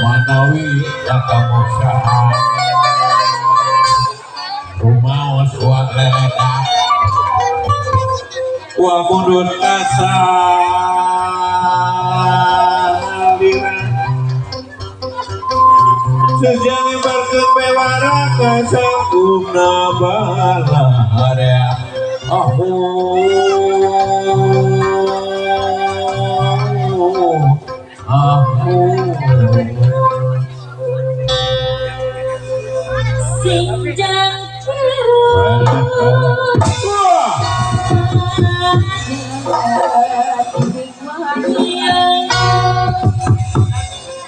Manawi katamu saha rumaos wa lelena wa mundun kasalira sejane barkeun bewara kasanggupna balaharea ahu ahu Sinjang ciru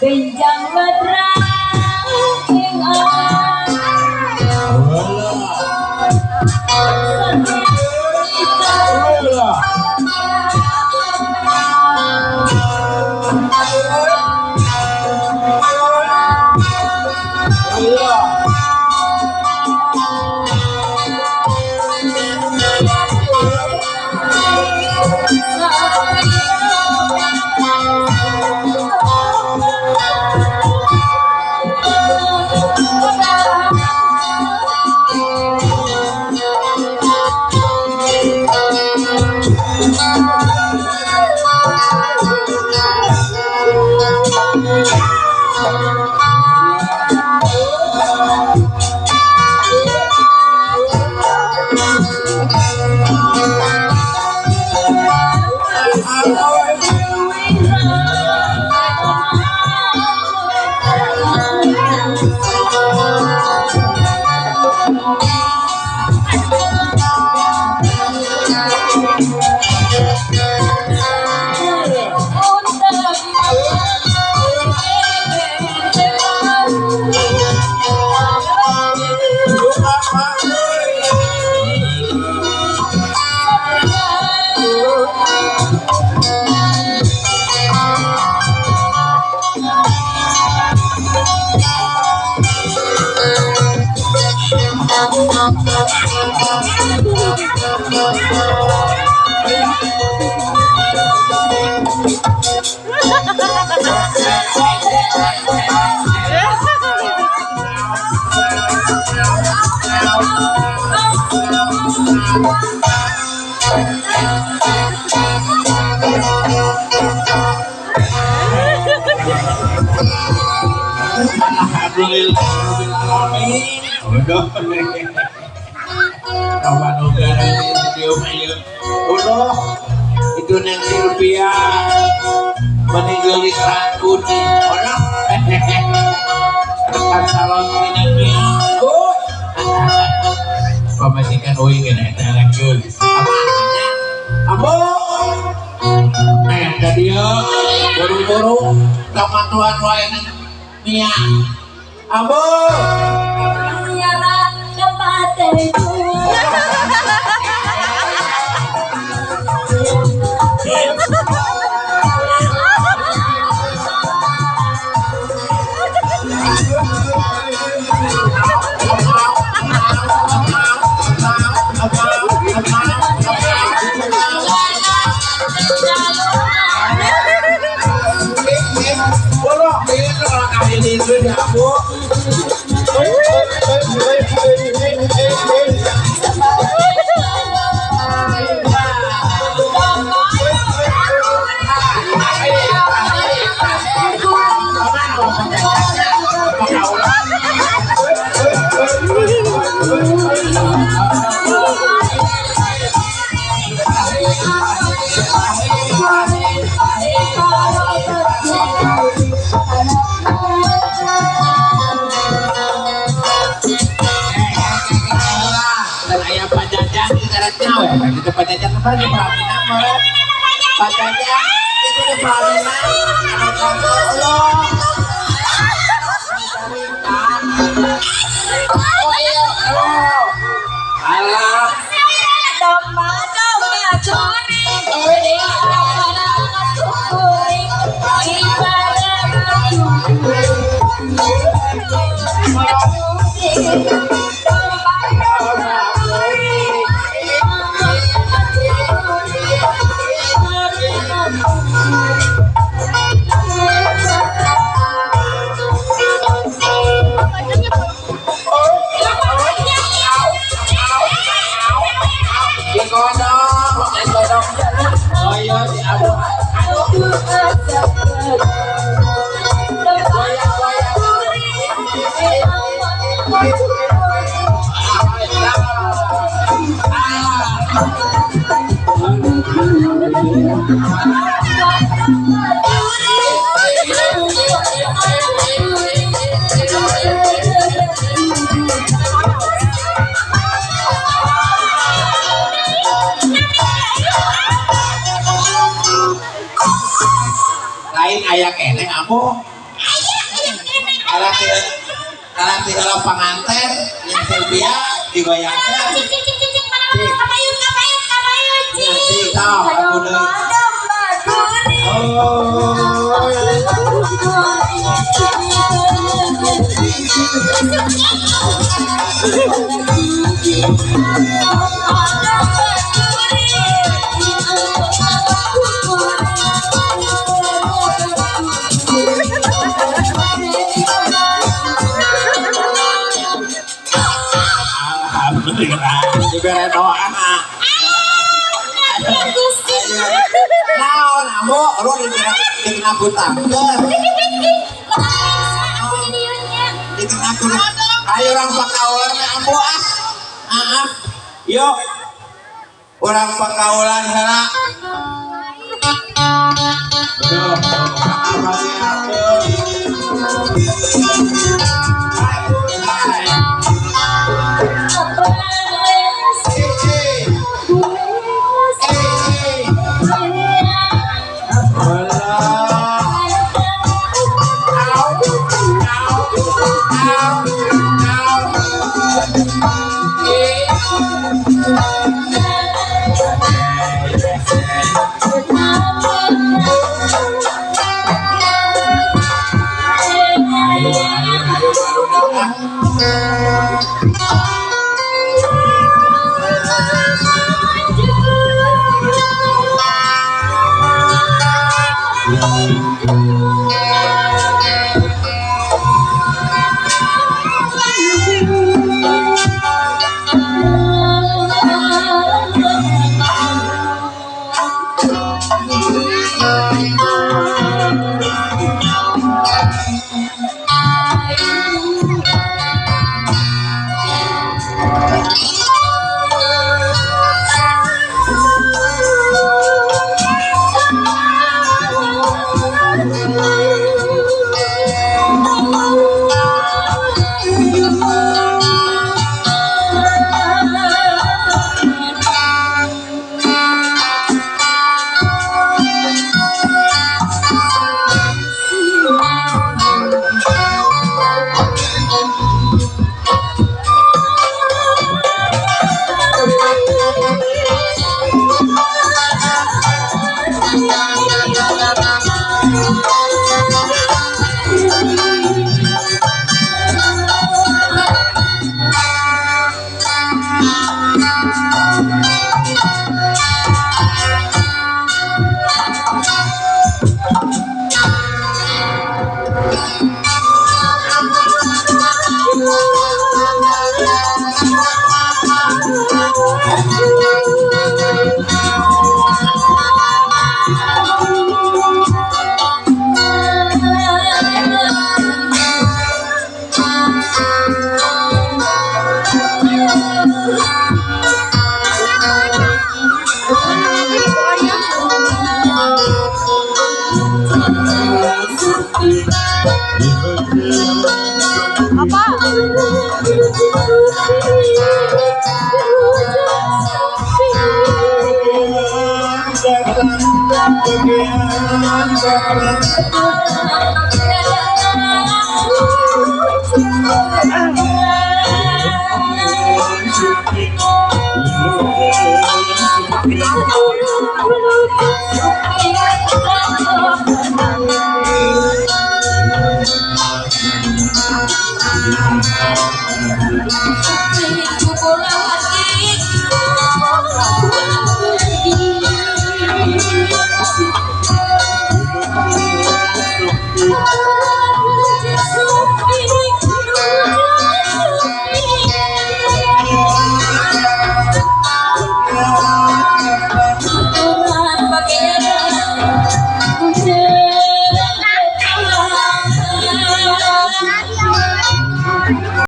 Benjang ledrang ing Alhamdulillah. Udah. Kawan negara ini udah itu Neng Silvia meninggal di Rangkuni. Udah. Rekan salon ini. Oh. Pamajikan uing ini eta geus. Apa? Ambo. Eh, tadi ya buru-buru kamatuan wae Mia. Ambo. Pajajan, Ibu di pelaminan. Allah. Oh iya, oh. Alah. Domba-domba curing, kuring, Digodok, digodok. Oh iya, aduh, aduh. Goyang, goyang. Lain aya keneh ambo. Alah alah ti panganten yang Sylvia digoyangkeun. Nanti tau aku deui. Oh. Alhamdulillah dibere doa. Naon ambo lu dikena kutangkeun. Dikena kutang. Ayo orang pakaulan ambo ah. Ah. Yuk. Orang pakaulan heula. Duh, apa sih aku?